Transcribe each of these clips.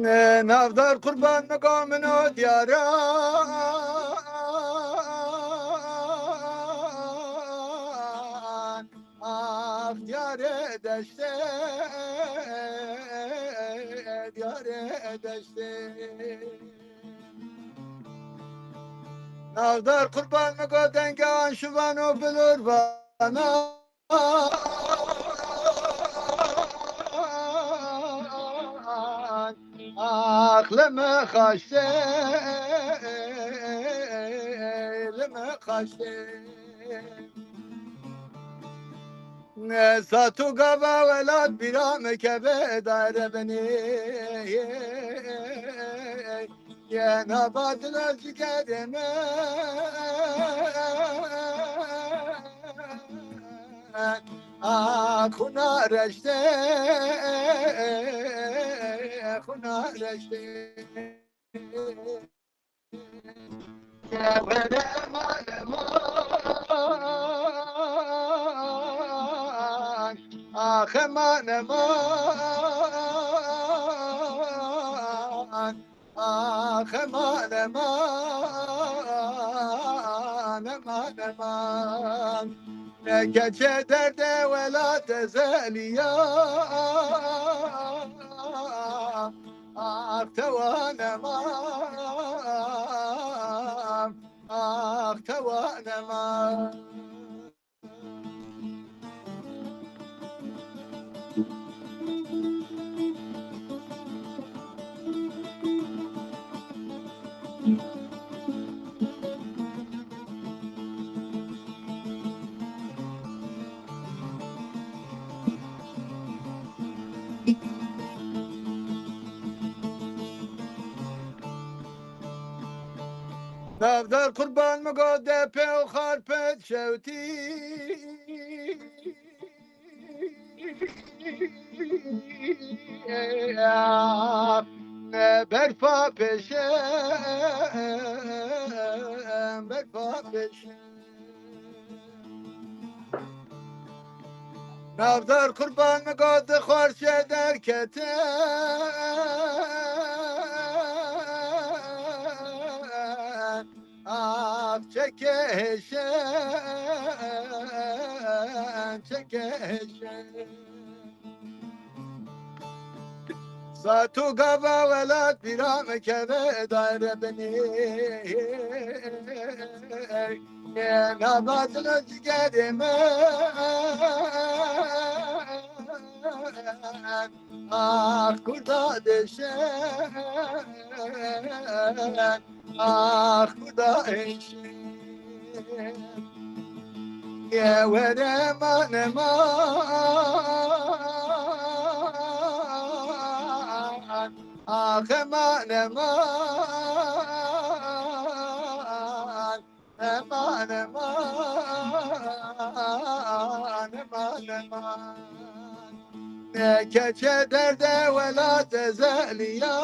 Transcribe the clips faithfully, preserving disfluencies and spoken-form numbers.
Navdar qurban miko min o diyaran. Ax diyarê deştê, diyarê deştê. Navdar qurban miko dengê an şivan o bilor vana. Ax li me xaştê, li me xaştê. Sat û gava welat bîra me keve dare binê. Yena badila cigerê me. A xuna reştê, xuna reştê. Were mane man, axe mane man. Ax eman eman, eman eman. Ne keçe derdê welat ezeliya. Ax tewan eman, ax tewan eman. Navdar qurban mi go depê û xarpet şewtî. Berfa pêşe, berfa pêşe. Navdar qurban mi go di xwarçe derkete. Ax çeke hêşe, çeke hêşe. Sat û gava welat bîra me keve dare binê. Nava dil û cigerê me. Ax kurda deşe. Ax kurda eşe. Ye were mane man. Ax mane man. Eman, eman, eman, eman. Ne keçe derdê welat ezeliya.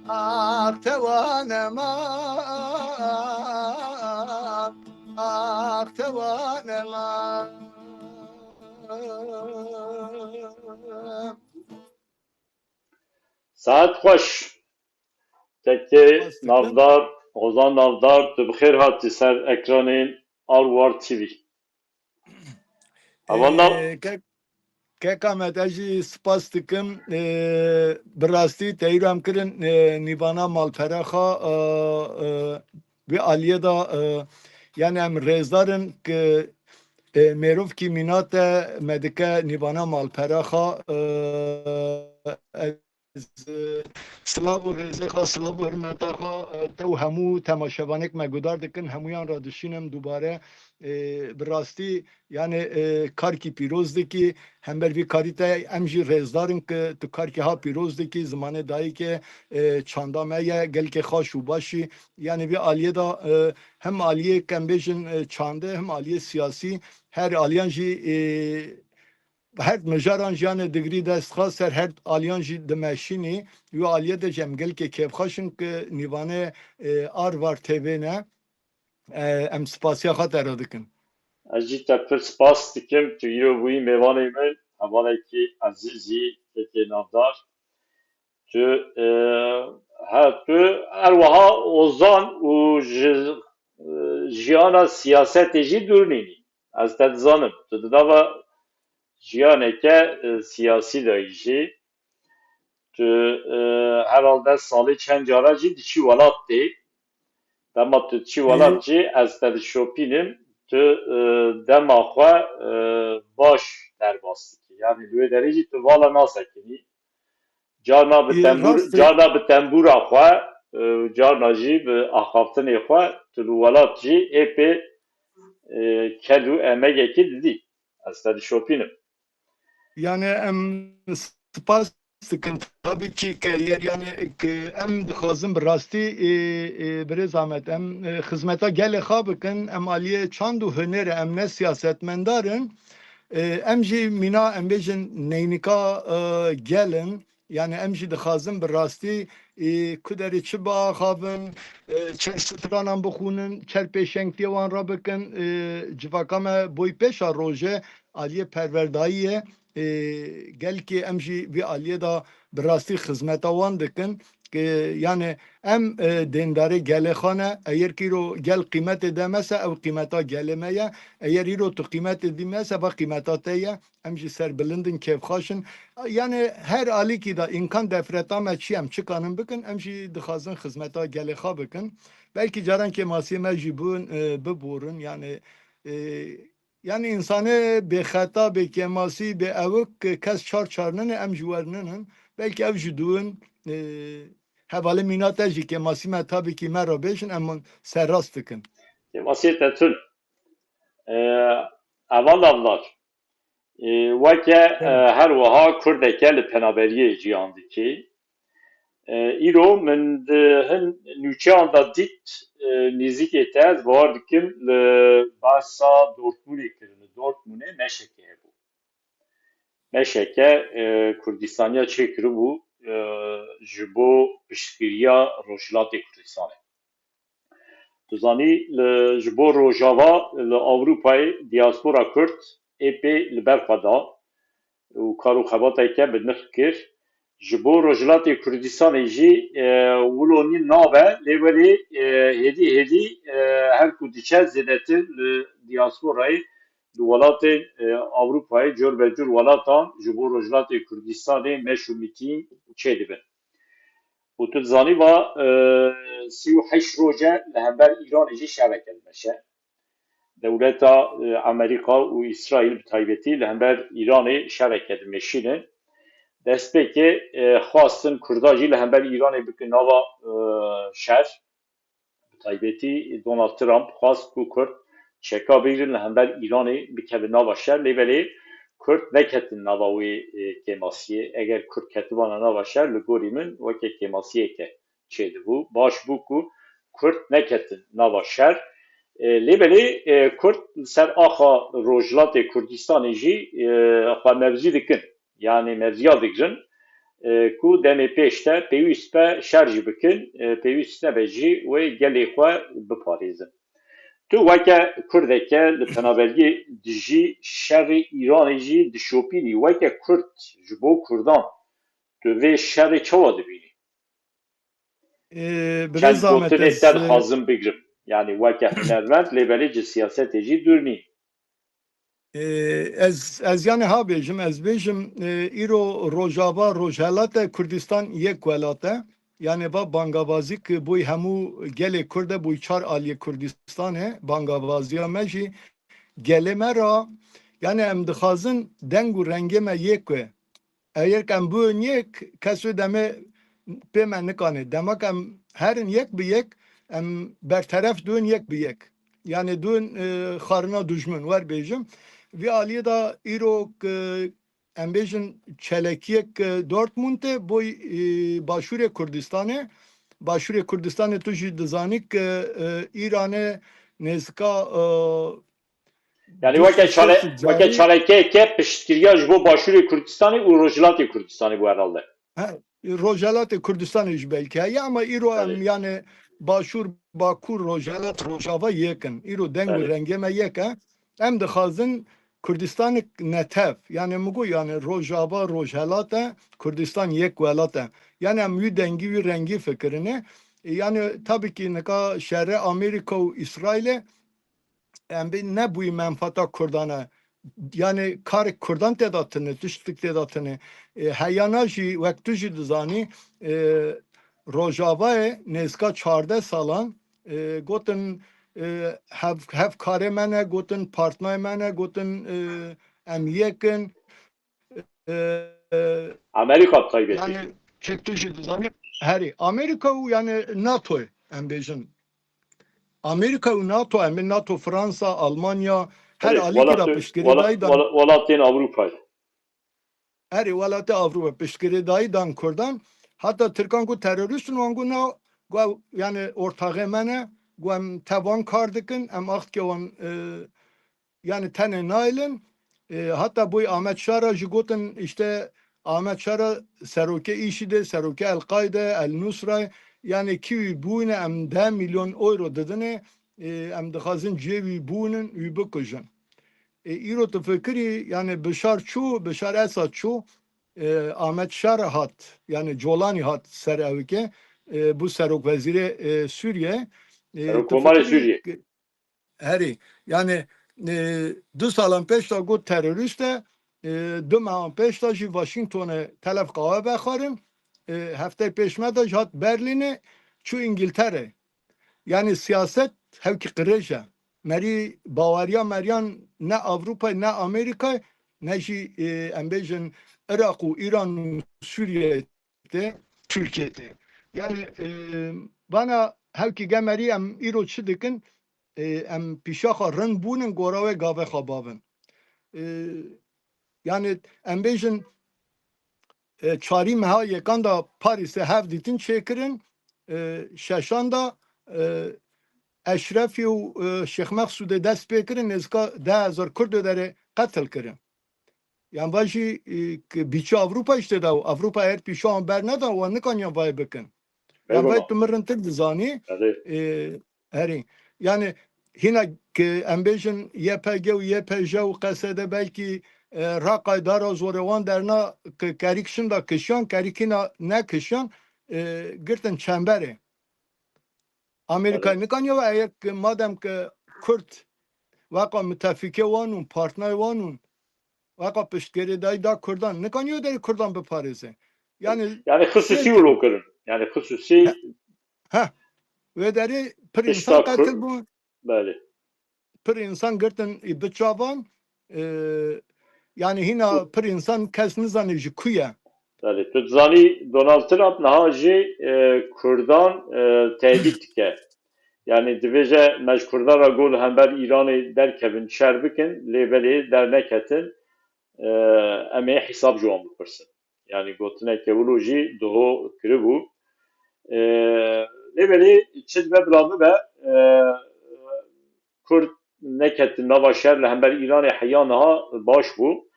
Ax tewan eman, ax tewan eman. Saet xweş. Tekê Navdar, Hozan Navdar, tu bi xêr hatî ser ekranên Arwar T V. Evan nav- Ee, kek, kek Ahmet, ez jî spas dikim. Ee, bi rastî teyîra em kirin, ee, nîvana malpera xwe, ee, ee, vê aliyê de, ee, yani em rêzdar in ki, ee, mêrovkî mîna te me dike nîvana malpera xwe, ee, ez, e, silav û rêzê xwe, silav û hurmeta xwe, e, te û hemû temaşevanêk me guhdar dikin, hemûyan re dişînim dubare. E, bi rastî, yani, e, karkî pîroz dikî, hember vî karî te em jî rêzdar in ki tu karkî ha pîroz dikî, zimanê dayikê, e, çanda me ye, gelkê xaş û başî. Yani vî aliyê de, e, hem aliyê, em bêjin, e, çandê, hem aliyê siyasî, her aliyan jî, e, her mijaran jî, yani, digirî dest xwe ser her aliyan jî dimeşînî. Wî aliyê de jî em gelkê kêfxweş in ki nîvanê, e, Arvar T V ne. E, em spasiya xwe te re dikin. Ez jî te pir spas dikim, tu îro bûyî mêvanê min. hevalekî ezîzî, kekê navdar. Tu, e, he, tu her wiha ozan û ji, e, jiyana siyasetê jî dûr nînî. Ez te dizanim. Tu di nava jiyaneke, e, siyasî de yî jî. Tu, e, herhalde salê çend cara jî diçî welat tê. Dema tu diçî welat jî ez te dişopînim. Tu, e, dema xwe, e, baş derbas dikî. Yani li wê derê jî tu vala nasekinî. Carna bi Ê, tembûr, rast e. Carna bi tembûra xwe, e, carna jî bi axaftinê xwe, tu li welat jî ê pê, e, ked û emegekî didî. Ez te dişopînim. Yani em spas dikin. Tabii ki kariyer, yani ki em dixwazin bi rastî, e, e, birêz Ahmet, em, e, xizmeta gelê xwe bikin, em aliyê çand û hunerê, em ne siyasetmendar in. E, em jî mîna, em bêjin neynika, e, gel in. Yani em jî dixwazin bi rastî, e, ku derê çi biaxavin, e, çer stranan bixwînin, çer pêşengtiyê wan re bikin, e, civaka me boy pêşa roje aliyê perwerdayiyê, e, gelkê em jî vî aliyê de bi rastî xizmeta wan dikin. Ke, yani em, e, dêndarê gelê xwe ne, eger kîro gel qîmetê de me se, ew qîmeta gelê me ye. Eger îro tu qîmetê dî me se, va qîmeta te ye. Em jî serbilind in, kêfxweş in. Yani her alîkî de îmkan defreta me çi em çi kanin bikin, em jî dixwazin xizmeta gelê xwe bikin. Belkî caran kêmasiyê me jî bûn, e, biborin. Yani, e, yani însanê bêxeta, bêkêmasî, bê ewik, e, kes çar çar nine, em jî wer ninin. Belkî ew jî dûn, e, hevalê mîna te jî kêmasî me tabî kî me re bêjin, em hûn serrast dikin. Kêmasiyê te tun. E, Heval Avdar. E, weke, e, her wiha Kurdeke li penaberiyê jiyan dikî. E, îro min di hin nûçeyan de dît, e, nêzîkê te, ez bawer dikim li behsa Dortmundê kirin. Li Dortmundê meşeke hebû. Meşeke, e, Kurdistaniya çêkiribû, e, ji bo piştgiriya Rojhilatê Kurdistanê. Tu zanî, li, ji bo Rojava li Ewropayê diaspora Kurd ê pê li ber xwe da û kar û xebateke bi nirx kir. Ji bo Rojhilatê Kurdistanê jî, e, wilo nî nabe, lê welê, e, hêdî hêdî, e, her ku diçe zêdetir li diasporayê, li welatên, e, Ewropayê, cor be cor welatan ji bo Rojhilatê Kurdistanê meş û mitîng çêdibin. Û tu dizanî va, e, sî û heşt roj e li hember Îranê jî şereke dimeşe. Dewleta, e, Amerîka û Îsraîl bi taybetî li hember Îranê şereke dimeşînin. Destpêkê, e, xwastin Kurda jî li hember Îranê bikin nava, e, şer. Bi taybetî Donald Trump xwast ku Kurd çeka bigrin li hember Îranê bikevin nava şer, lê belê Kurd neketin nava wê, e, kêmasiyê. Eger Kurd ketibana nava şer, li gorî min weke kêmasiyeke çêdibû. Baş bû ku Kurd neketin nava şer. E, lê belê, e, Kurd li ser axa Rojhilatê Kurdistanê jî, e, xwe mevzî dikin. Yanî mevziya digirin, e, ku demê pêş de pêwîst be şer jî bikin, e, pêwîst nebe jî wê gelê xwe biparêzin. Tu weke Kurdeke li penaberiyê dijî şerê Îranê jî dişopînî. Weke Kurd ji bo Kurdan tu vê şerê çawa dibînî? Ee, Çend birêz Ahmet, gotinê ez, te e, dixwazim bigrim. Yani weke hunermend, lê belê ji siyasetê jî dûr nî. Ee, ez, ez yani ha bêjim, ez bêjim, e, îro Rojava, Rojhelate Kurdistan yek welat e. Yani va bangavazî ki boy hemû gelê Kurd e, boy çar aliyê Kurdistanê bangavaziya me jî gelê me ra, yani em dixwazin deng û rengê me yek be. Eger em bûn yek, kes wê demê pê me nikanê. Dema ku em herin yek bi yek, em berteref dûn yek bi yek. Yani dûn, e, xarina dujmin, wer bêjim. Vî aliyê de îro, e, em bêjin çelekiyek, e, Dortmund e, boy, e, Başûrê Kurdistanê. Başûrê Kurdistanê tu jî dizanî ku, e, Îranê nêzika, e, Yani weke çare-, weke çarekeyeke piştgiriya ji bo Başûrê Kurdistanê û Rojhilatê Kurdistanê bû herhalde. He, Rojhilatê Kurdistanê jî belkî heye, ama îro em, belê, yani Başûr, Bakur, Rojhilat, Rojava yek in. Îro deng û, belê, rengê me yek e. Em dixwazin Kurdistanik netev, yani min got, yani Rojava, Rojhelat e, Kurdistan yek welat e. Yani em wî dengî, wî rengî fikirine. E, yani tabii ki nika şerê Amerîka û Îsraîlê, em bê nebûyî menfaata Kurdan e. Yani karek Kurdan tê de tine, tiştik tê de tine. E, heyana jî wek tu jî dizanî, e, Rojavayê nêzika çardeh salan, e, gotin, e, hev-, hevkarê me ne, gotin partnayê me ne, gotin, e, em yek in. E, e, Amerîka bi taybetî. Yani çek tu jî dizanî, herî Amerîka û yani NATOyê em bêjin. Amerîka û NATO, em ê NATO, Fransa, Almanya, her Herî, alîkî de welatê-, piştgirî wela-, dayî dan. wela-, welatên Ewropayê. Herî welatê Ewropa piştgirêdayî dan Kurdan. Heta Tirkan ku terorîst in, wan got na, got, yani ortaxê me ne, got em tevan kar dikin, em axtke wan, e, yani tenê naylin. E, heta boy Ahmet Şara jî gotin, işte Ahmet Şara serokê IŞİD'ê, serokê El-Qaide, El-Nusrayê, yani kî wî bûne em deh milyon euro didinê, e, em dixwazin cihê wî bûnin, wî bikujin. E, îro tu fikirî, yani Bişar çû, Bişar Esad çû, e, Ahmet Şar hat, yani Colanî hat ser ewike, e, bû serok wezîrê, e, Sûriye. E, tu Serokkomarê fikirî Sûriye. Herî, yani, e, du salan pêş de got terorîst e, e, du mehan pêş de jî Washingtonê telef qawe vexwarin, e, hefteyê pêş me de jî hat Berlînê, çû Îngiltere. Yani siyaset hewkî qirêj e. Merî baweriya meriyan ne Ewropayê, ne Amerîkayê, ne jî, e, em bêjin Iraq û Îran û Sûriyeyê tê, Tirkiyeyê tê. Yani, e, vana hewkî gemerî em îro çi dikin? E, em pîşa xwe rind bûnin, gora wê gavê xwe bavin. E, yani em bêjin, e, çarî meha yekan da Parîsê hevdîtin çêkirin, e, şeşan da, e, Eşrefî û, e, Şêx Mexsûdê dest pê kirin, nêzika deh hezar Kurd ê derê qetil kirin. Yan va jî, e, ki bîçe Ewropa işte da, Ewropa eğer pîşa wan berneda, wan nikaniyan vayê bikin. Yan vayê Eyvallah. Tu min rintir dizanî, Erê. e, herî. Yani hîna ki em bêjin Y P G û Y P J û Q S D belkî, e, Raqay dara zorê wan derna ki kerîk şinda kişiyan, kerîk hîna nekişiyan, e, girtin çemberê. Amerîka Evet. nikaniye ve eğer ki madem ki Kurd weka müttefikê wan û partnerê wan û weka piştgirêdayî da Kurdan, nikaniye derê Kurdan biparêze. Yani Yani xisûsî siyasî wilo kirin. Yani xisûsî He, he. Wê derê pir Pişta insan qetil Kurd. bûn. Belê. Pir insan girtin ê biçavan, e, yani hîna pir insan kes nizane ji ku ye. Belê. Tu dizanî Donald Trump niha jî, e, Kurdan, e, tehdît dike. Yani dibêje me ji Kurdan re got li hember Îranê derkevin, şer bikin, lê belê derneketin, e, em ê hesab ji wan bipirsin. Yani gotineke wilo jî doho kiribû. E, lê belê çi dibe bila bibe, e, Kurd neketin nava şer li hember Îranê heya niha baş bû.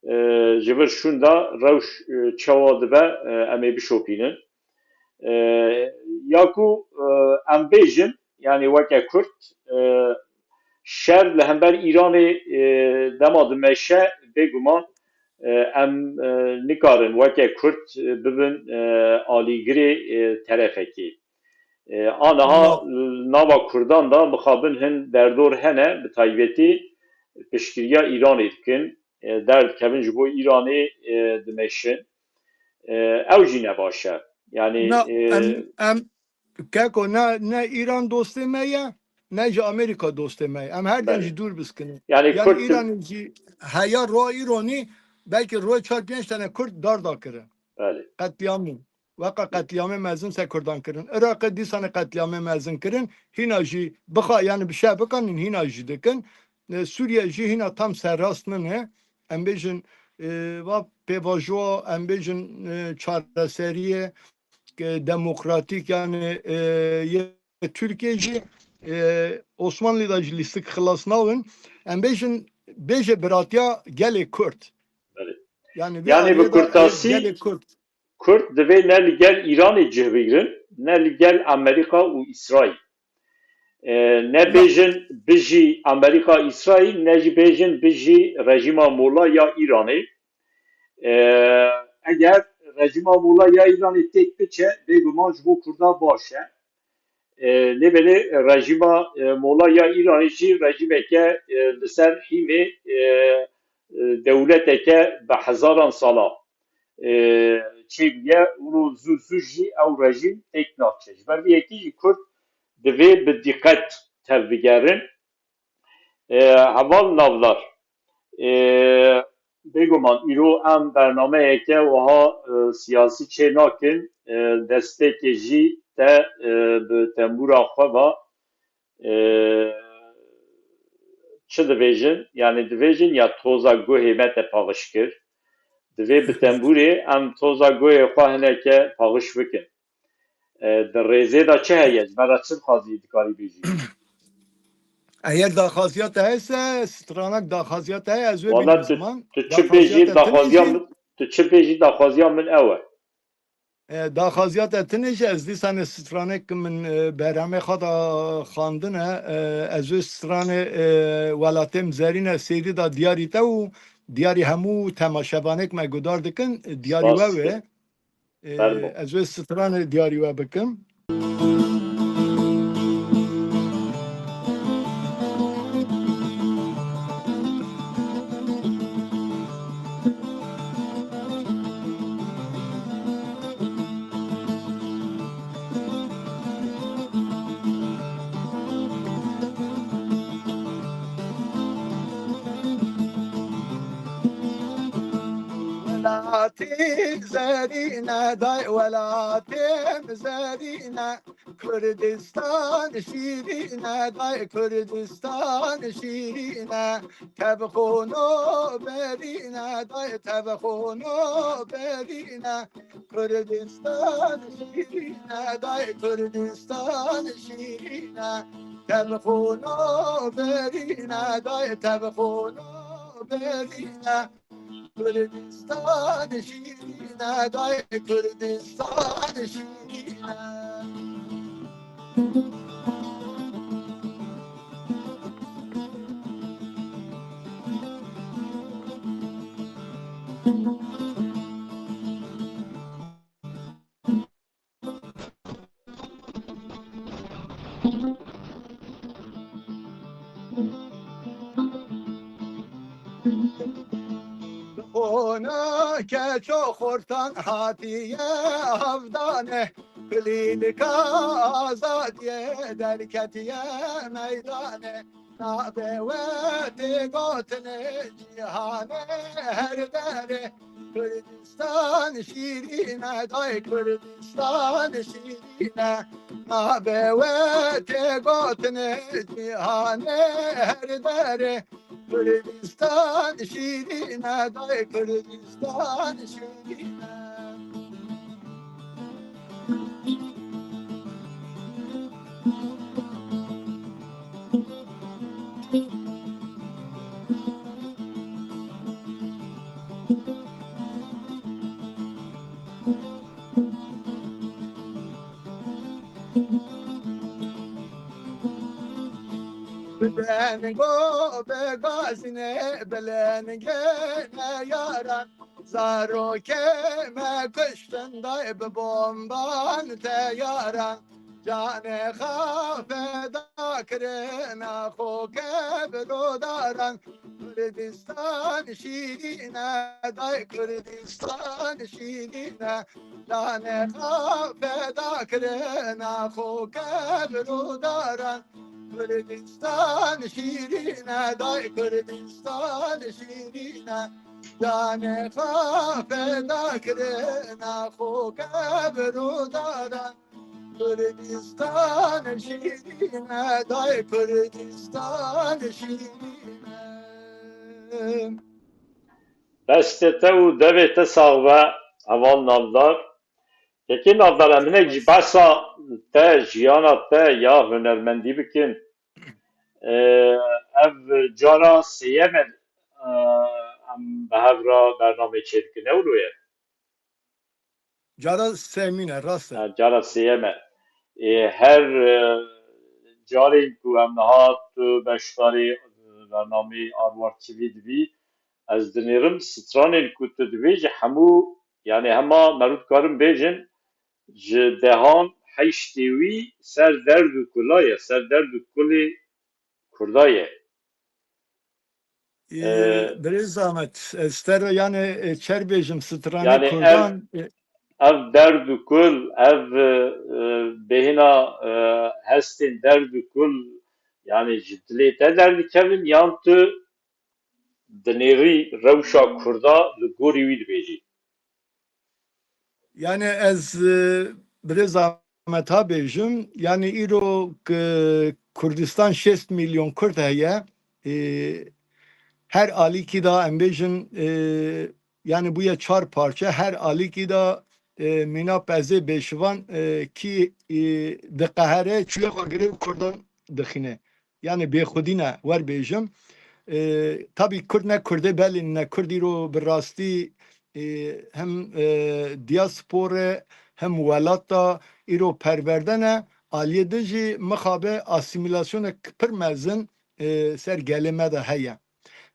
E, ji vir şûnda rewş, e, çawa dibe, e, em ê bişopînin. E, ya ku, e, em bêjin, yani weke Kurd, e, şer li hember Îranê, e, dema dimeşe, bêguman, e, em, e, nikarin weke Kurd, e, bibin, e, alîgirê, e, terefekê. E, aniha Na- nava Kurdan da mixabin hin derdor hene, bi taybetî piştgiriya Îranê dikin, e, derdikevin ji bo Îranê, e, dimeşin. E, ew jî ne baş e. Yani, Na, e, em, em, keko, ne, ne Îran dostê me ye, ne jî Amerîka dostê me ye. Em her dem Belê. jî dûr biskinin. Yani Yani Kurd Îranê jî heya roa Îranî belkî royê çar pênc tane Kurd dar da kirin. Belê. Qetlîamî. Weka qetlîamê mezin ser Kurdan kirin. Iraqê dîsanê qetlîamê mezin kirin. Hîna jî bixa, yani bi şer bikanin, hîna jî dikin. E, Sûriye jî hîna tam serrast nine. Em bêjin, e, va pêvajoya, em bêjin, e, çareseriyê, e, demokratîk, yani, e, yê Tirkiye jî, e, Osmanlî de jî lîstik xilas nabin. Em bêjin, bêje biratiya gelê Kurd. Belê. Yani, vê Yani bi aliyê de kurtasî gelê Kurd. Kurd divê ne li gel Îranê cih bigrin, ne li gel Amerîka û Îsraîl. E, ne bêjin bijî Amerîka, Îsraîl, ne jî bêjin bijî rejîma Mola ya Îranê. E, eger rejîma Mola ya Îranê têk biçe, bêguman ji bo Kurda baş e. E, lê belê rejîma, e, Mola ya Îranê jî rejîmeke, e, li ser hîmê, e, e, dewleteke bi hezaran sala, e, çêbûye û zû zû jî ew rejîm têk naçe. Ji ber vê yekê jî Kurd divê bi dîqet tevbigerin. E, heval Navdar, e, bêguman îro em bernameyeke wiha, e, siyasî çê nakin, e, destekê jî te, e, bi tembûra xwe ve, e, çi dibêjin? Yanî dibêjin ya toza guhê me te paxiş kir. Divê bi tembûrê em toza guhê xwe hineke paxiş bikin. E, di rêzê de çi heye? Ji ber çi dixwazî dikarî bêjî? Eger daxwaziya te hese, stranek daxwaziya te heye, ez wê Wala bînim tu, ziman. Tu çi Daxwaziya bêjî, te tune daxwaziya jî min, tu çi bêjî, daxwaziya min ew e. E, daxwaziya te tune jî ez dîsanê stranek min, e, berhemê xwe da xwendine, e, ez wê stranê, e, welatê min zerîne sêdî da diyarî te û diyarî hemû temaşevanêk me guhdar dikin, diyarî Spas we wê. Dikim. Ê, Fermo. Ez wê stranê diyarî we bikim. Welatê zerîne, day welatê zerîne, Kurdistan şîrîne, day Kurdistan şîrîne, tevxono berîne, day tevxono berîne, Kurdistan şîrîne, day Kurdistan şîrîne, tevxono berîne, day tevxono berîne. Kurdistan şîrîne, day Kurdistan şîrîne. Xona keço xortan hatiye havdane, klînika azadiye derketiye meydane. Navê we tê gotinê cîhanê her derê. Kurdistan şîrîne, day Kurdistan şîrîne. Navê we tê gotinê cîhanê her derê. Kurdistan şîrîne, day Kurdistan şîrîne. Bi dengo, bi gazînê, bi lengê neyaran, zarokê me kuştin day bi bomban teyaran. Canê xwe feda kirina xo kevrodaran. Kurdistan şîrîne, day Kurdistan şîrîne. Canê xwe feda kirina xo kevrodaran. Kurdistan şîrîne, day Kurdistan şîrîne. Canê xwe feda kirina xo kevrodaran. Kurdistan şîrîne, day Kurdistan şîrîne. Destê te û devê te sax be, heval Navdar. Kekê Navdar, em hinek ji behsa te, jiyana te ya hunermendî bikin. Ee, ev cara sêyem e, e, em bi hev re bernameyê çêdikin, ne wilo ye? Cara sêmîn e, rast e. Ha, cara sêyem e. Ê, her, e, carên ku em niha tu beşdarê bernameyê Arwar T V dibî, ez dinêrim stranên ku tu dibêjî hemû, yani hema meriv dikarin bêjin, ji dehan heştê wî ser derd û kula ye, ser derd û kulê Kurda ye. Ee, Ee, Birêz Ahmet, ez te re yani, e, çer bêjim stranê yani ev, Kurdan, e, ev derd û kul, ev, e, e, bêhna, e, hestên derd û kul, yani ji dilê te derdikevin yan tu dinêrî rewşa Kurda li gorî wî dibêjî? Yani ez, e, Birêz Ahmet ha bêjim, yani îro ki Kurdistan şêst milyon Kurd heye, e, her alîkî de em bêjin, e, yani bûye çar parçe, her alîkî de, e, mîna pezê bêşivan, e, kî, e, diqehere çûye xwe girê û Kurdan dixîne. Yani bêxwedî ne, wer bêjim. E, tabî Kurd ne Kurdê belê ne Kurd îro bi rastî, e, hem, e, diaspora hem welata îro perwerde ne, aliyê din jî mixabe asîmîlasyonek pir mezin, e, ser gelê me de heye.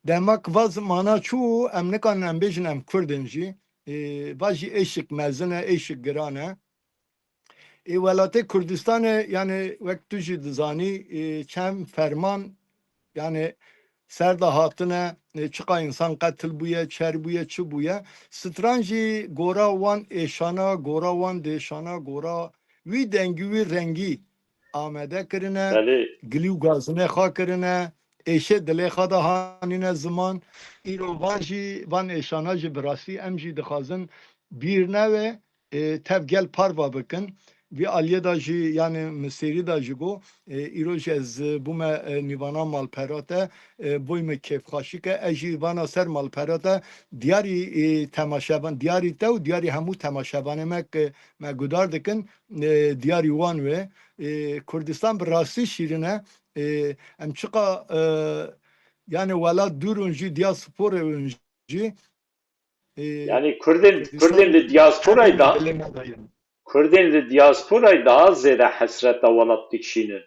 Dema ku va zimana çû, em nikarin em bêjin em Kurd in jî. E, va jî êşik mezin e, êşik giran e. Ê welatê Kurdistanê, yani wek tu jî dizanî, e, çend ferman, yani ser de hatine, e, çiqa însan qetil bûye, çer bûye, çi bûye. Stran jî gora wan êşana, gora wan dêşana, gora wî dengî, wî rengî amade kirine, Belê. Gilî û gazinê xwe kirine, êşê dilê xwe de hanîne ziman. Îro van jî, van êşana jî bi rastî em jî dixwazin bîr neve, e, tev gel parva bikin. Vî aliyê de jî, yani min sêrî de jî got, e, îro jî ez, e, bûme, e, nîvana malpera te, e, boy me kêfxweşî ke, ez jî vana ser malpera te diyarî, e, temaşevan, diyarî te û diyarî hemû temaşevanê me ke me gudar dikin, e, diyarî wan we. E, Kurdistan bi rastî şîrin e. E, em çiqa, e, yani welat dûr in jî, diasporê in jî, e, Yani Kurdên, Kurdên li diasporayê da, Kurdên li diasporayê daha zêde hesreta welat dikişînin.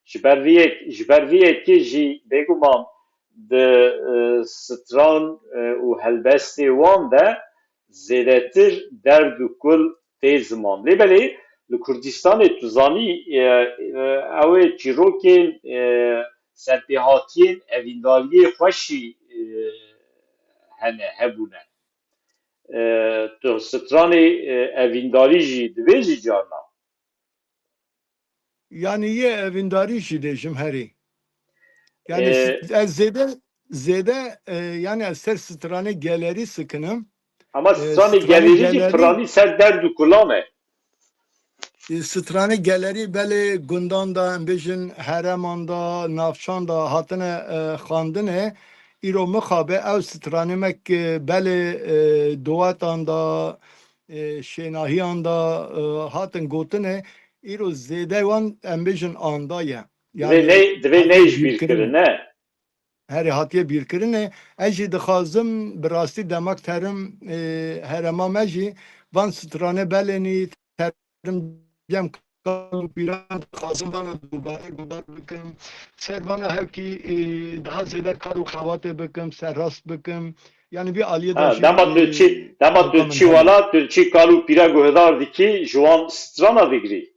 Ji ber vê yek, ji ber vê yekê jî bêguman di, e, stran, e, û helbestê wan de zêdetir derd û kul tê ziman. Lê belê li Kurdistanê tu zanî, e, e, ew ê çîrokên, e, serpêhatiyên evîndariyê xweşî, e, hene, hebûne. E, tu stranê, e, evîndarî jî dibêjî carna? Yani yê evîndarî jî dêjim herî. Yani Ee, ez zêde, zêde, e, yani ez ser stranê gelerî sikinim. Ama Ee, stranê stranê gelerî jî gelerî piranî ser derd û kulan e. E, stranê gelerî belê gundan da, em bêjin hereman da, navçan da hatine, e, xandine. Îro mixabe ew stranê me ke belê, e, dowetan da, e, şênahiyan da, e, hatin gotine, îro zêde wan em bêjin anda ye. Divê Yani ney, divê hatiye ney ji bîr bîrkirin. Kirine. Herê hatiye bîrkirinê. Ez jî dixwazim bi rastî demek terim, e, herema me jî van stranê belênî terim cem kal û pîran dixwazim vana dubare guhdar bikim. Ser vana hewkî, e, daha zêde kar û xebatê bikim, serrast bikim. Yani vî aliyê de Ha, jî, dema tu e, çi, dema tu çi wela, tu çi kal û pîra guhdar dikî, ji wan strana digirî?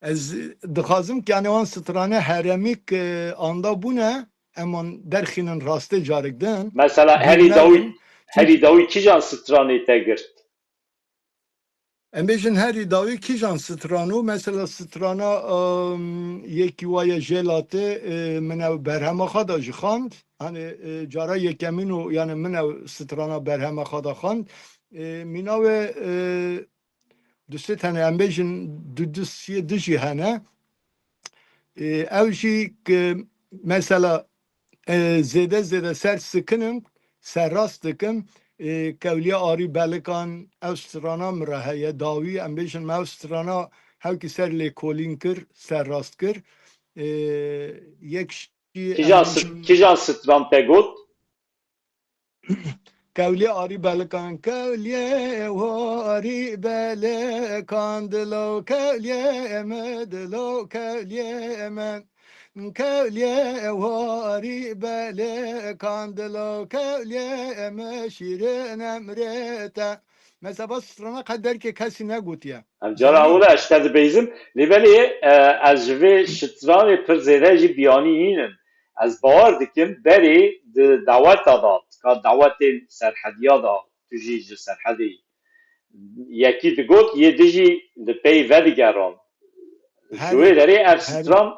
Ez dixwazim ki yani wan stranê heremî ke anda bûne, em wan derxînin rastê carik din. Mesela herî dawî, herî dawî kîjan stranê te girt? Em bêjin herî dawî kîjan stran û mesela strana, em, yekî waye jêlatê, e, min ew berhema xwe da jî xand. Hani, e, cara yekemîn û yani min ew strana berhema xwe da xand. E, mîna wê, e, du sê tene em bêjin du du siyê du jî hene. E, ew jî ki mesela, e, zêde zêde ser sikinim, serrast dikim, e, Kewliya Arî Belikan, ew strana min re heye, dawî em bêjin me ew strana hewkî ser lêkolîn kir, serrast kir. E, yek jî em Kîjan bêjin sit-, kîjan stran te got? Kewliyê arî belikan, kewliyê warî belikan, dilo kewliyê min, dilo kewliyê min. Kewliyê warî belikan, dilo kewliyê min, şîrin emrê te. Mesela, va strana qe derkê kesî negotiye. Em cara ewil e ji te dibêjim. Lê belê, e, ez ji vê şitranê pir zêde jî biyanî nînim. Ez bawer dikim berê di daweta de, tika dawetên serhediya de, tu jî ji serhedê yekî digot, yê dijî li pey vedigeran. Ji wê derê ev stran,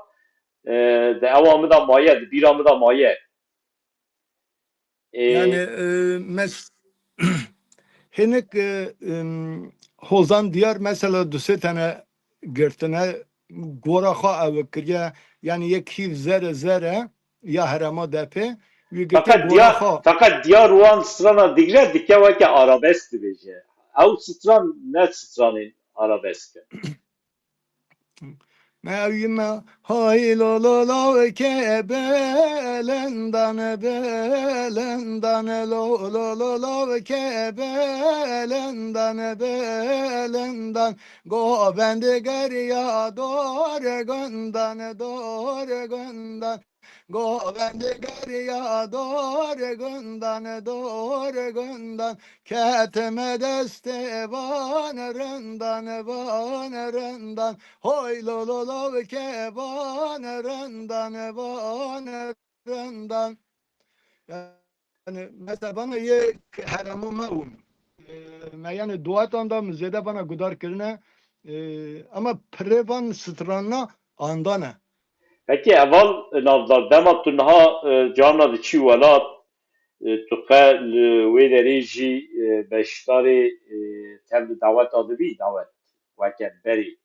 e, di ewa min de maye, di bîra min de maye. Ê, Yani, e, mes hinek, e, em, Hozan Diyar mesela du sê tane girtine, gora xwe ew kiriye, yani yek hîv zere zere ya herema depê, wî girtine Feqet gora Diyar, xwe. Feqet Diyar wan strana digre dike weke arabesk dibêje. Ew stran ne stranên arabesk e. Me ew yî me, hay lo lo lo ke belendan, belendan, lo lo lo lo ke belendan, belendan. Govend geriya dor gundan, dor gundan. Govend geriya dor gundan, dor gundan. Ketime destê van rindan, van rindan. Hoy lo lo lo ke van rindan, van rindan. Yani mesela bana ye heremo me un. E, me yani duetan da mi zêde bana gudar kirine. E, ama pire van stranna andane. Peki heval Navdar, dema tu niha, e, carna diçî welat, e, tu qe li wê derê jî, e, beşdarê, e, tev li daweta dibî, dawet weke berê?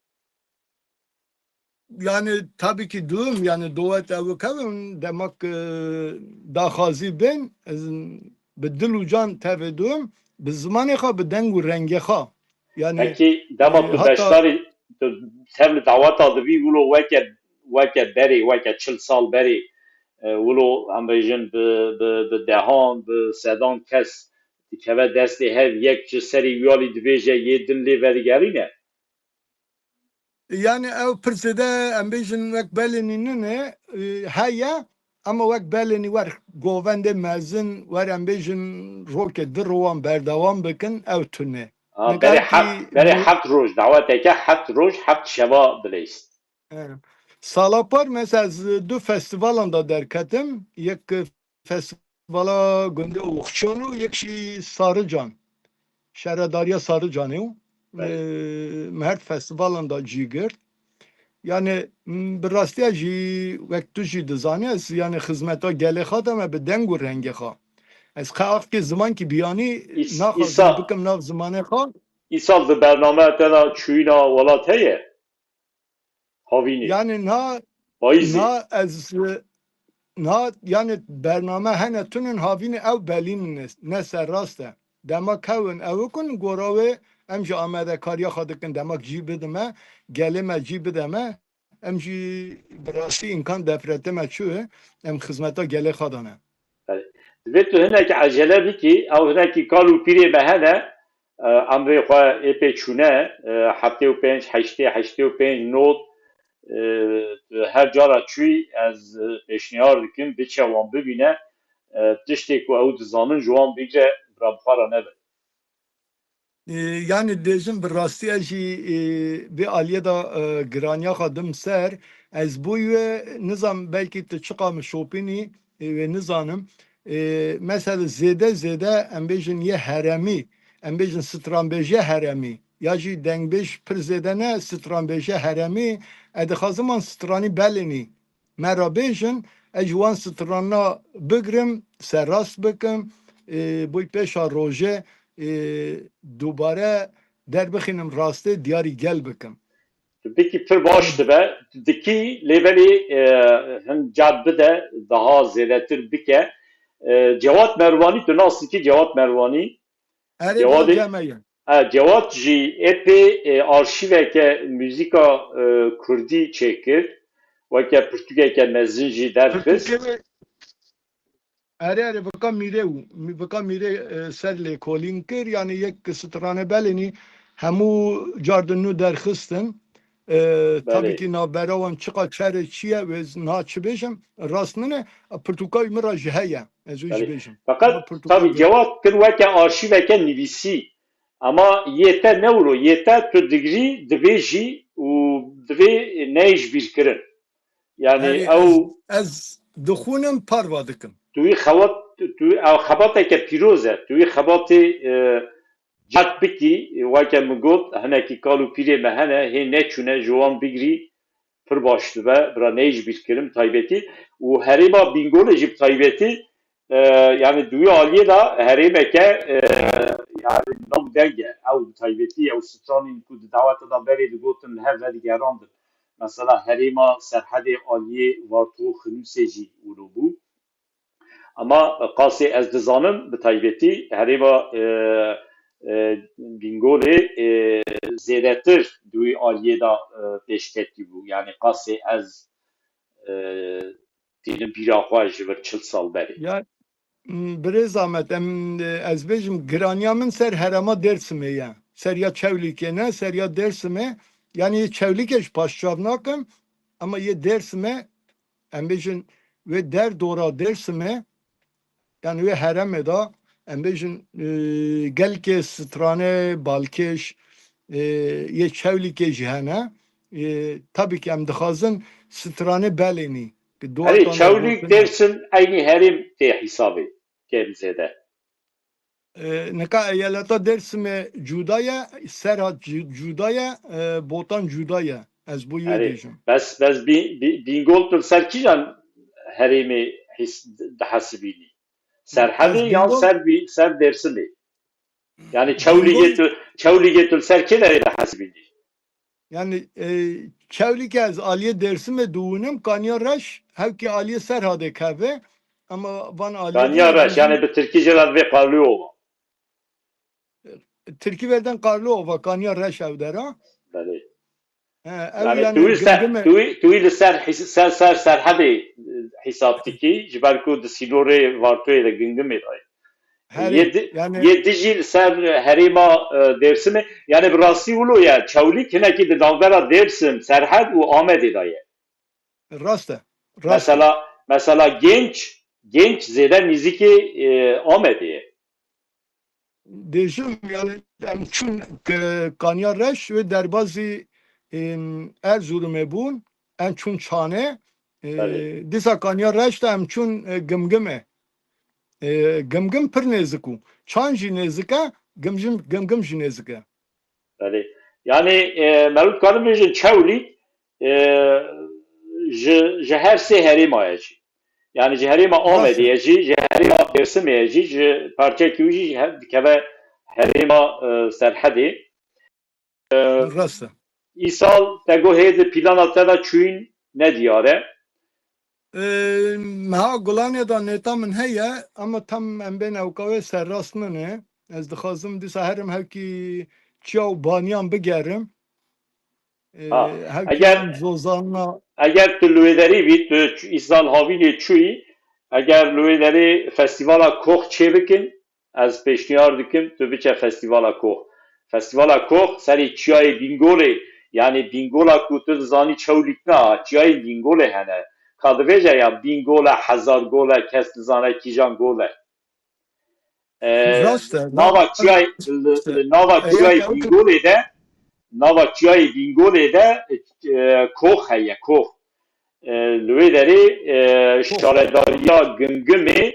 Yani tabii ki dûm, yani dawet ew kevin, demek, e, daxwazî bin, ez bi dil û can tevê dûm, bi zimanê xwe, bi deng û rengê xwe. Yani, Peki dema e, tu hatta beşdarî, tu tev li daweta dibî, wilo weke, weke berê, weke çil sal berê, e, wilo em bêjin bi, bi, bi dehan, bi sedan kes dikeve destê hev, yek ji serî wî alî dibêje yê din lê vedigerîne. Yani ew pir zêde em bêjin wek belê nînine, e, heye, ama wek belê nî wer govendê mezin, wer em bêjin rokê di rowan berdewam bikin, ew tune. Ha, berê Miqarekî heft, berê heft roj, daweteke heft roj, heft şeva bileyst. E, sala par mesela ez du festivalan da derketim. Yek festivala gundê Oxçan û yek jî Sarıcan. Şaredariya Sarıcanê û, Belê. e, me her festivalan da cî girt. Yani, m, bi rastiya jî wek tu jî dizanî, ez yani xizmeta gelê xwe de me bi deng û rengê xwe. Ez qe axkê zimankî biyanî Îs-, naxwazim îsa-, bikim nav zimanê xwe. Îsal di bername te de çûyîna welat heye? Havînê. Yani na, Payîzê. na ez, na yani bername hene tunin havînê ew belîn ne, ne ser rast e. Dema kewin ew kun gora wê em ji amadekariya xwe dikin, demak cî bidime, gelê me cî bideme, em jî bi rastî îmkan defrete me çû, em xizmeta gelê xwe dane. Belê. Divê tu hinek ecele bikî, ew hinekî kal û pîrê me hene, e, emrê xwe ê pê çûne, e, heftê û pênc, heştê, heştê û pênc not, e, tu her cara çûyî ez, e, pêşniyar dikim, biçe wan bibîne, e, tiştê ku ew dizanin ji wan bigre, bira bi xwe re nebe. E, yani dêjin bi rastî ez jî, e, vê aliyê de, e, giraniya xwe dim ser. Ez bûyî wê nizam belkî tu çiqa min şopînî, e, wê nizanim. E, mesela zêde zêde em bêjin yê heremî, em bêjin stranbêjiya heremî, ya jî dengbêj pir zêde ne, stranbêjiya heremî, ez dixwazim wan stranî belênî. Me re bêjin, ez ji wan strana bigrim, serrast bikim, e, boy pêşa rojê, e, dubare derbixînim rastê diyarî gel bikim. Tu bikî pir baş dibe, tu dikî, lê belê, e, hin cad bide, daha zêdetir bike. E, Cewat Merwanî, tu nas dikî Cewat Merwanî? Erê, Cewad, bira cem me ye. E, Cewad jî epê, e, arşîveke muzîka, e, kurdî çêkir. Weke pirtûkeke mezin jî derxist. Pirtûkê wê, Erê, erê, vika mîrê û, vika mîrê, e, ser lêkolîn kir, yanî yek strane belênî hemû car di nû derxistin. E, tabii ki navbera wan çiqa çere çi ye, ez niha çi bêjim, rast nine, pirtûka wî min re jî heye, ez wê jî bêjim. Feqet, tabii, Cewad kir weke arşîveke nivîsî. Ama yê te ne wilo, yê te tu digrî, divê jî û divê neyê ji bîr kirin. Yani Erê, ew ez, ez dixwînim, parva dikim. Tu wî xebat, tu, ew xebateke pîroz e. Tu wî xebatê, e, cehd bikî, weke min got, hinekî kal û pîrê me hene, hê neçûne, ji wan bigirî, pir baş dibe, bira neyê ji bîr kirim taybetî. Û herêma Bîngolê jî bi taybetî, e, yani di wî aliyê de herêmeke, e, yani nav deng e. Ew bi taybetî ew stranên ku di daweta de berê digotin li hev vedigerandin. Mesela herêma Serhedê aliyê Varto Xinûsê jî wilo bû. Ama qasê ez dizanim, bi taybetî herêma, e, e, Bîngolê, e, zêdetir di wî aliyê de, e, pêşketî bû. Yani qasê ez, e, tînim bîra xwe ji vir çil sal berê. Ya, m, birêz Ahmet, em, e, ez bêjim, giraniya min ser herêma Dêrsimê ye. Ser ya Çewlîgê ne, ser ya Dêrsimê. Yani yê Çewlîgê ji paş çav nakim, ama yê Dêrsimê, em bêjin, wê der dora Dêrsimê, yani wê herêmê de, em bêjin, e, gelkê stranê balkêş, e, yê Çewlîgê jî hene. E, tabii ki em dixwazin stranê belênî. Ki Erê, duwatan de Çewlîg, gotin Dêrsim eynî herêm tê hesabê, kêm zêde. E, nika eyaleta Dêrsimê cuda ye, Serhat cu-, cuda ye, e, Botan cuda ye. Ez bo wê Erê, bêjim. Bes, bes Bî-, Bî-, Bîngol tu li ser kîjan herêmê his-, dihesibînî? Serhedê Ez yan Bîngol ser Bî-, ser Dêrsimê? Yani Çewlîgê Bîngol tu, Çewlîgê tu li ser kê derê dihesibînî? Yani, e, Çewlîgê ez aliyê Dêrsimê diwînim, Kaniya Reş, hewkî aliyê Serhadê keve, ama van aliyê Kaniya Reş, yani bi tirkî jê re divê Karlıova. Tirkî verden Karlıova, Kaniya Reş ew dera. Belê. He, ew Yani yani tu wî ser, Gimgim e. tu wî, tu wî li ser his-, ser, ser, Serhedê, e, hesab dikî, ji ber ku di sînorê Vartoyê de, Gingimê de ye. Herê, Yê di-, yani yê dijî li ser herêma, e, Dêrsimê. Yani bi rastî wilo ye. Çewlîg hinekî di navbera Dêrsim, Serhed û Amedê de ye. Rast e. Rast e. Mesela, mesela Genç, Genç zêde nîzikê, e, Amedê ye. Dêjim, yani em çûn, e, Kaniya Reş wê derbazî, em, Erzurumê bûn, em çûn Çanê, e, Belê. dîsa Kaniya Reş de em çûn, e, Gimgimê. E, Gimgim pir nêzik û Çan jî nêzik e, Gimjim-, Gimgim jî nêzik e. Belê. Yani, e, me wî dikarin bêjin Çewlîg, e, ji, ji her sê herêma ye jî. Yani ji herêma Amedê ye jî, ji herêma Dêrsimê ye jî, ji parçekî wî jî, ji her, dikeve herêma, e, Serhedê. E, Rast e. Îsal te got hê di plana te de çûyîn ne diyar e. E, meha Gulanê de nêta min heye, ama tam em bên ewka wê serrast nine. Ez dixwazim dîsa herim hewkî çiya û baniyan bigerim. E, Ha, hewkî eger, em zozanina eger tu li wê derî bî, tu ç-, îsal havînê çûyî, eger li wê derê festîvala Kox çêbikin, ez pêşniyar dikim tu biçe Festîvala Kox. Festîvala Kox serê çiyayê Bîngolê, yanî Bîngola ku tu dizanî Çewlîg na, çiyayê Bîngolê hene. Ka dibêje ya Bîngol e, Hezargol e, kes dizane kîjan gol e. E, Rast e, nava rast çiyayê, e. li, li nava Eger çiyayê ew Bîngolê de, nava çiyayê Bîngolê de, e, kox heye, kox. E, li wê derê, e, Kox. şaredariya Gimgimê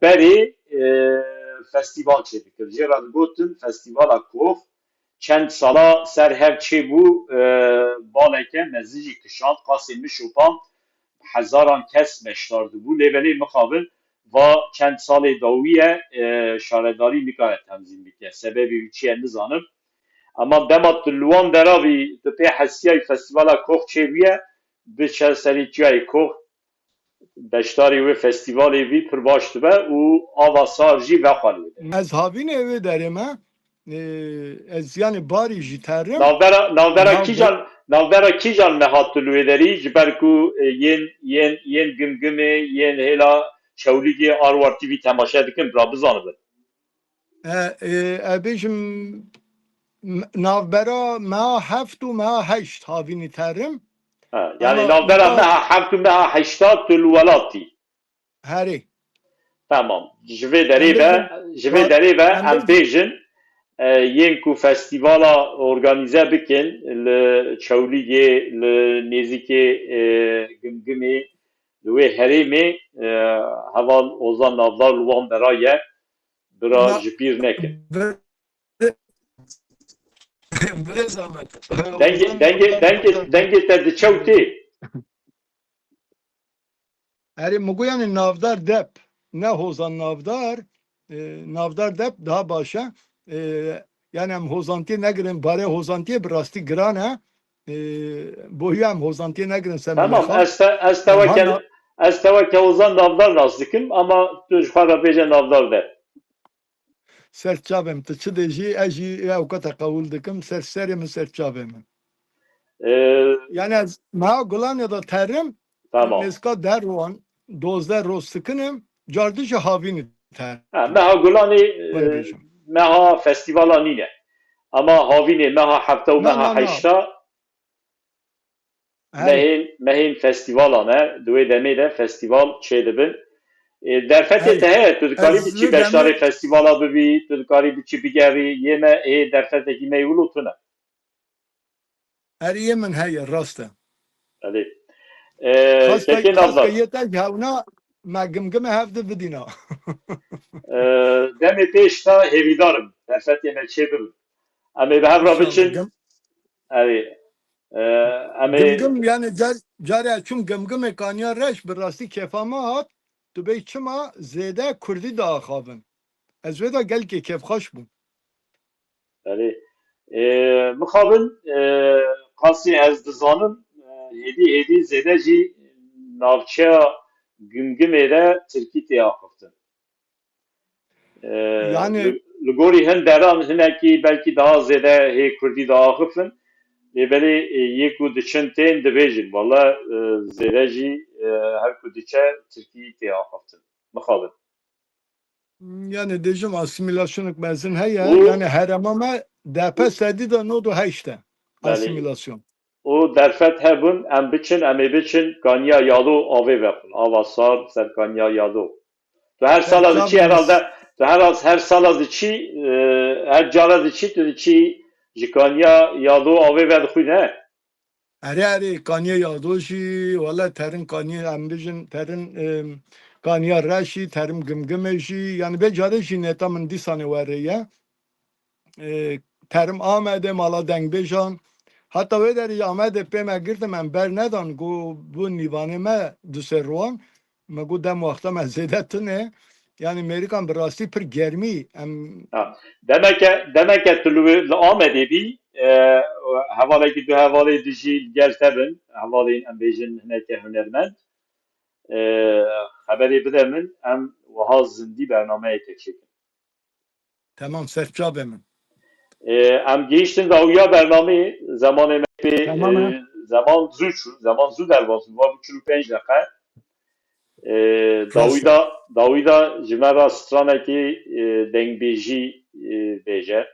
berê, e, festîval çêdikir. Jê re digotin Festîvala Kox. Çend sala ser hev çêbû, e, baleke mezin jî kişand, qasê min şopand, hezaran kes beşdar dibû. Lê belê mixabin va çend salê dawî ye, e, şaredarî nikare tenzîm bike. Sebebê wî çi ye nizanim. Ama dema tu li wan dera bî, tu pê hesiyayî Festîvala Kox çêbûye, biçe serê çiyayê Kox, beşdarî wê festîvalê bî pir baş dibe û ava sar jî vexwe li wê derê. Ez havînê wê derê me, e, ez yanî barî jî terim. Navbera, navbera Nav- kîjan, navbera kîjan me hat tu li wê derî, ji ber ku, e, yên, yên, yên Gimgimê, yên hêla Çewlîgê Arwar T V temaşe dikin, bira bizanibin. E, e, e, bêjim, m-, navbera meha heft û meha heşt havînî terim. Ha, yani Ama navbera meha heft û meha heşta tu li welatî. Herê. Tamam. Ji vê derê ve, ji vê derê ve em bêjin, e, yên ku festîvala organîze bikin li Çewlîgê, li nêzîkê, e, Gimgimê, li wê herêmê, e, heval Ozan Navdar li wan dera ye. Bira ji bîr nekin. Dengê, dengê, dengê, dengê te diçe û tê. Erê, min got, yani Navdar Dep, ne Hozan Navdar, e, Navdar Dep daha baş e. E, yani em Hozantiyê negirin, barê Hozantiyê bi rastî giran e. E, boyu em Hozantiyê negirin, sen Tamam, ez te, ez te weke, ez te weke Hozan Navdar nas dikim ama tu ji xwe re bêje Navdar Dep. Ser çavê min, tu çi dê jî, ez jî ewka te qebûl dikim, ser serê min, ser çavê min. Ee, Yani ez meha Gulanê de terim, tamam. Nêzka der wan, dozdeh roj sikinim, cardî jî havînî terim. Ha, meha Gulanê, e, meha festîvala nîne. Ama havînê, meha hefta û meha heşta, Mehên, mehên festîvalan e. Di wê demê de festîval çêdibin. E, derfetê te heye, tu dikarî biçî beşdarê festîvala bibî, tu dikarî biçî bigerî, yê me, ê derfetekî me yê wilo tune. Her yê min heye, rast e. Belê. E, Xas Kekê Navdar. Yê te hewna me Gimgimê hev di bidîna. E, demê pêş te hêvîdar im. Derfetê me çêbibin. Em ê bi hev re biçin. Erê. E, em ê Gimgim, yani car, carê çûm Gimgimê Kaniya Reş, bi rastî kêfa me hat, tu bê çima zêde kurdî diaxavin. Ez wê de gelkê kêfxweş bûm. Erê. E, mixabin, e, qasî ez dizanim, e, hêdî hêdî zêde jî navçeya Gimgimê de tirkî tê axiftin. Ee, Yani li, li gorî hin deran hinekî belkî daha zêde hê kurdî diaxifin. Lê belê, e, yê ku diçin tên dibêjin. Wala, e, zêde jî, e, her ku diçe tirkî tê axiftin. Mixabin. Yani dêjim asîmîlasyonek mezin heye. Û Yani herema me D P sedî de nod û heşt e. Belê. Asîmîlasyon. Û derfet hebûn, em biçin, em ê biçin Kaniya Yado avê vexwin. Ava sar ser Kaniya Yado. Tu her sala diçî herhalde, tu her, her sala diçî, e, her cara diçî, tu diçî ji Kaniya Yado avê vedixwî, ne? Erê, erê, Kaniya Yado jî, wele terin Kaniya, em bijin, terin, e, Kaniya Reşî, terin Gimgimê jî, yani vê carê jî neta min dîsanê were ye. E, terim Amedê, mala dengbêjan. Heta wê derê Amedê pê me girtin, em bernedan, got, bû nîvanê me du sê rowan. Me got, dem wexta me zêde tune. Yani Mêrikan bi rastî pir germî. Em Ha, demeke, demeke tu li wê, li Amedê bî, e, hevalekî du hevalê dijî li gel te bin, hevalên em bêjin hineke hunermend. E, xeberê bide min, em wiha zindî bernameyeke çêkin. Tamam, ser çavê min. Ee, em gihîştin dawiya bernameyê, zemanê me pê, Tamam, e, ha. Zeman zû çû, zeman zû derbas bû, va bû çil û pênc deqe. Ee, Rast e. Dawî da, dawî da ji me re stranekî, e, dengbêjî, e, bêje.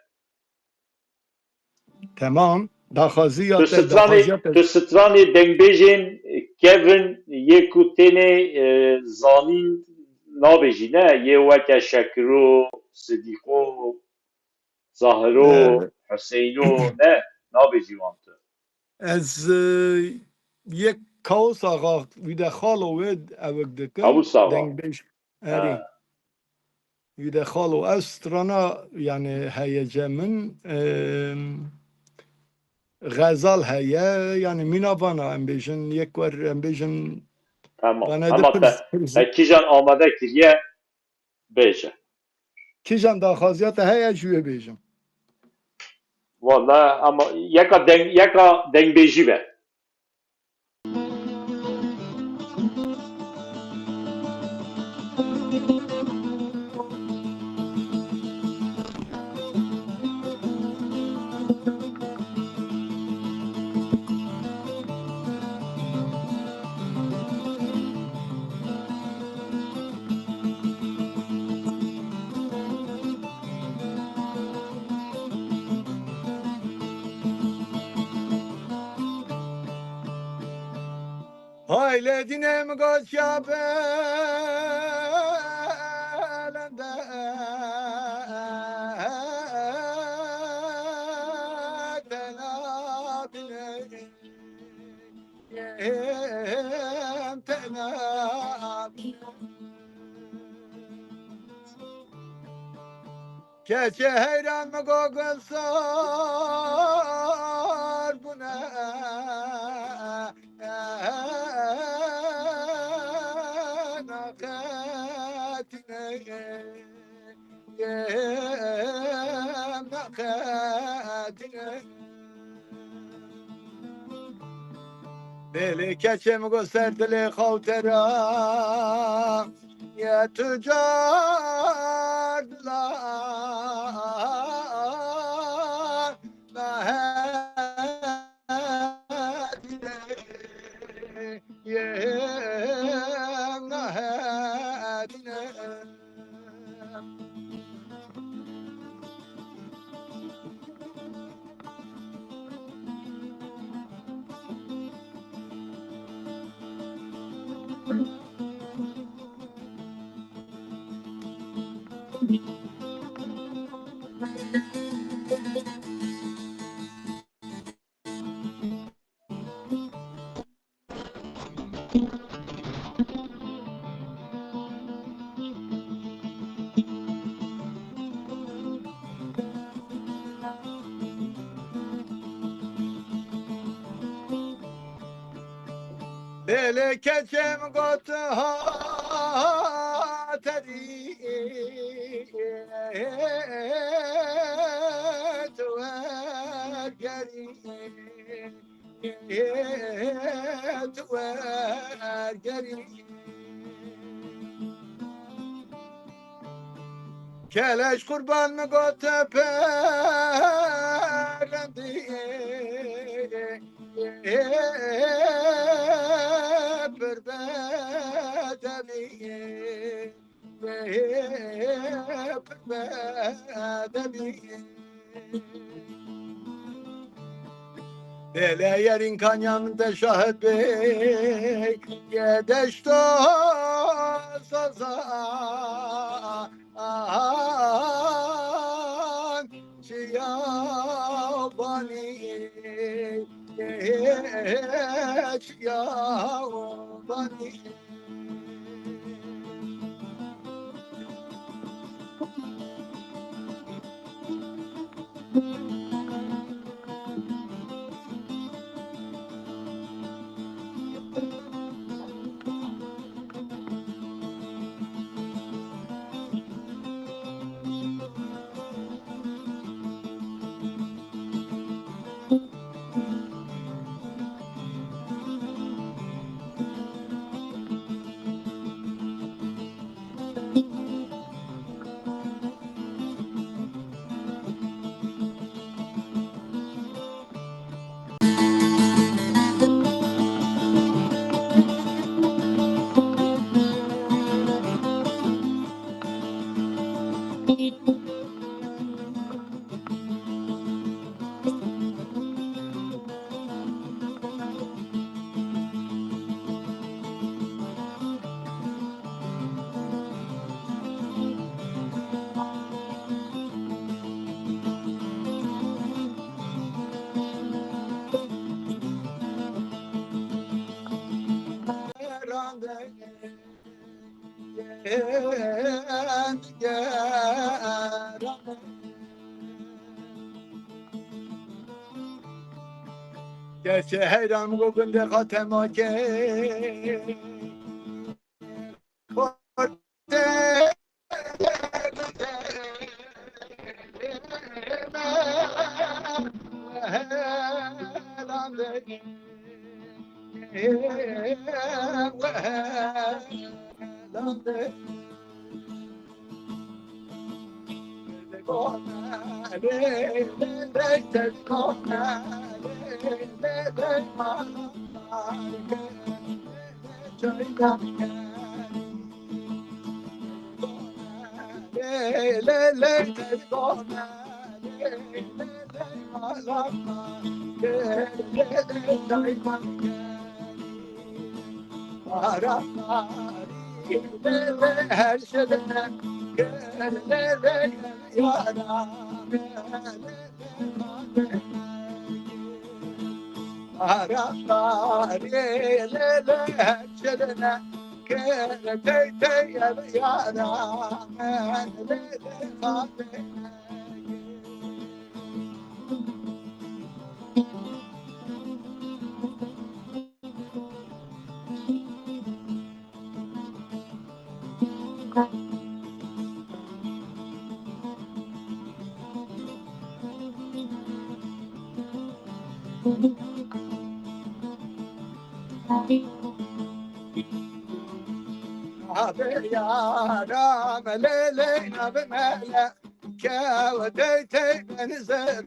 Temam. Daxwaziya Tu te, stranê, daxwaziya te. Tu stranê dengbêjên kevin yê ku tênê, e, zanîn nabêjî, ne? Yê weke Şekiro, Sidîqo, Zahiro, E, Huseyno, ne? Nabêjî wan tu. Ez, e, yek Kawus Axa, wî de xalo wê ewik dikim. Kawus Axa. Dengbêj. Erê. Ha. Wî de xalo. Ev strana, yani, heye ce min, em, xezal heye, yani, mîna vana em bêjin, yek wer em bêjin, Tamam. vana Ama de te, pir, pir te kîjan amade kiriye, bêje. Kîjan daxwaziya te heye, ji wê bêjim. Wala, ama yeka deng-, yeka dengbêjî be. Lê dînê min got ya belende tena bînê. Yêm tena bînê. Keçê heyran mi go gulsar bûne naqetine. Yêm naqetine. Belê keçê mi go ser dilê xawtera ye tu car dila nahedine. Yêm nahedine. Belê keçê min got ha terî tu wergerî. Tu wergerî. Keleş qurban mi got perendî pir bedemî. Belê yerîn kanya min de şahid bê, ye deşto sazan çiyabanî, ye çiyabanî. Gerçi heyran bu günde katema ke. Her şeyden gel, yara. Aramdar lele çelene, kere tey tey ev yara, lele xatene. Abi yara melele abi mele, kew tey tey benzer.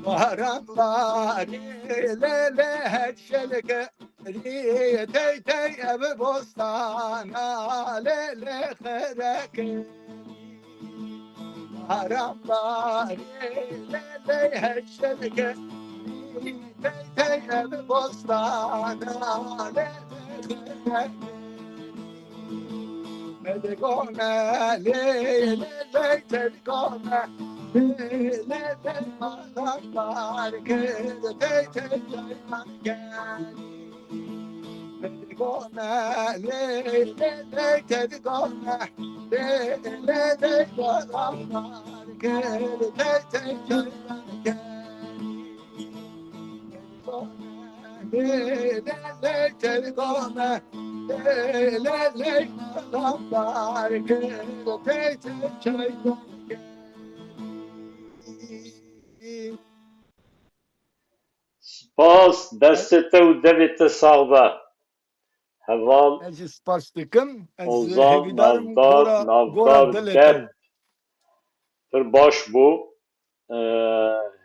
Baran barî lele het şelke rî tey tey ev bostana lele xereke. Baran barî lele het şelke rî tey tey ev bostana lele xereke. Spas, destê te û devê te sax be. Heval Ez jî spas dikim. Ez Ozan hêvîdar im Navdar, gora, gora Navdar dilê Dep te. Pir baş bû. E,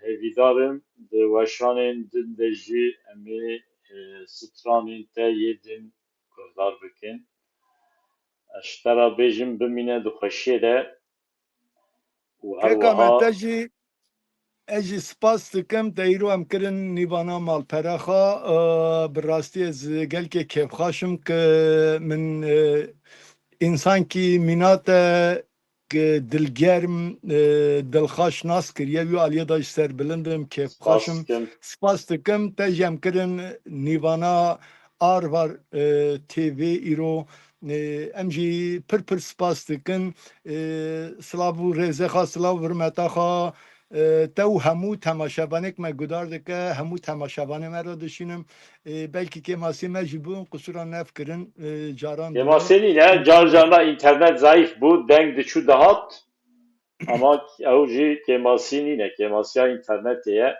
hêvîdar im di weşanên din de jî em ê, e, stranên te yê din guhdar bikin. Ez ji te re bêjim bimîne di xweşiyê de û Keka me, hewiha te jî, ez jî spas dikim. Te îro em kirin nîvana malpera xwe. E, bi rastî ez gelkê kêfxweş im ku min, e, însankî mîna te dilgerm, e, dilxweş nas kiriye. Wî aliyê de ji ser bilind im, kêfxweş im. Spas dikim. Spas dikim. Te jî em kirin nîvana Arvar, e, T V îro. E, em jî pir pir spas dikin. E, silav û rêzê xwe, silav û hurmeta xwe, e, te û hemû temaşevanêk me guhdar dike, hemû temaşevanê me re dişînim. E, belkî kêmasiyê me jî bûn, qisûra nefikirin, e, caran dibin. Kêmasiyê nîne, car carna înternet zayîf bû, deng diçû dihat. Ama ew jî kêmasî nîne, kêmasiya înternetê ye.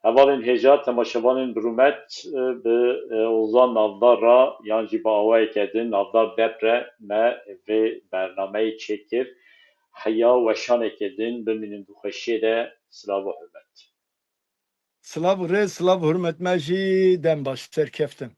Hevalên hêja temaşevanên bi rûmet, e, bi, e, Ozan Navdar re yan jî bi awayeke din Navdar Dep re me vê bernameyê çêkir. Heya weşaneke din bimînin di xweşiyê de. Silav û hurmet. Silav û rêz, silav û hurmet me jî dem baş, serkeftin.